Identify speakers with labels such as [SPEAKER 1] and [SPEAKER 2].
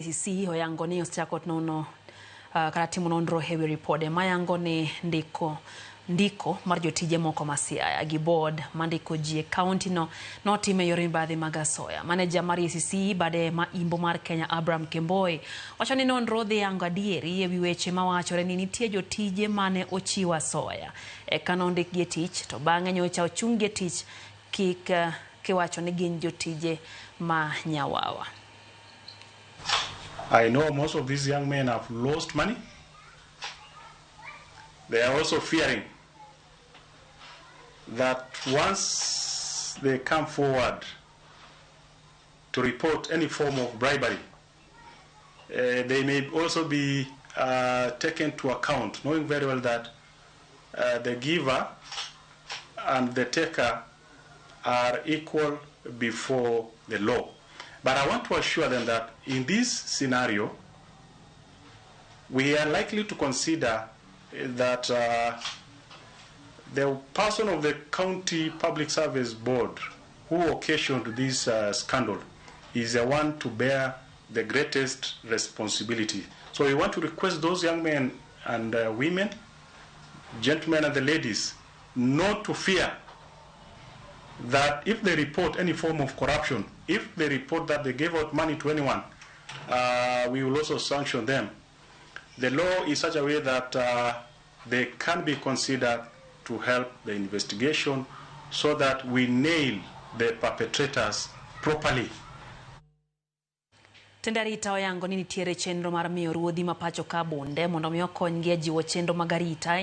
[SPEAKER 1] EACC oyango ni osechako nono kata timo nonro e wi ripode mayango ni ndiko mar jotije moko ma Siaya gi board mandiko ji e kaunti no notim e yor mibadhi mag asoya. Maneja mar EACC bade ma imbo mar Kenya Abraham Kemboi wacho ni nonro dhi yango adieri e wi weche mawachore ni nitie jotije mane ochiwo asoya eka nondikgi e tich to bang'e nyocha ochung gi e tich kik kiwacho ni gin jotije ma nyawawa.
[SPEAKER 2] I know most of these young men have lost money. They are also fearing that once they come forward to report any form of bribery, they may also be taken to account, knowing very well that the giver and the taker are equal before the law. But I want to assure them that in this scenario, we are likely to consider that the person of the County Public Service Board who occasioned this scandal is the one to bear the greatest responsibility. So we want to request those young men and women, gentlemen and the ladies, not to fear that if they report any form of corruption, if they report that they gave out money to anyone, we will also sanction them. The law is such a way that they can be considered to help the investigation so that we nail the perpetrators properly.
[SPEAKER 1] Tend arita oyango ni nitiere chenro mar miyo ruodhi ma pacho ka bunde mondo mi okonygi e jiwo chenro mag arita.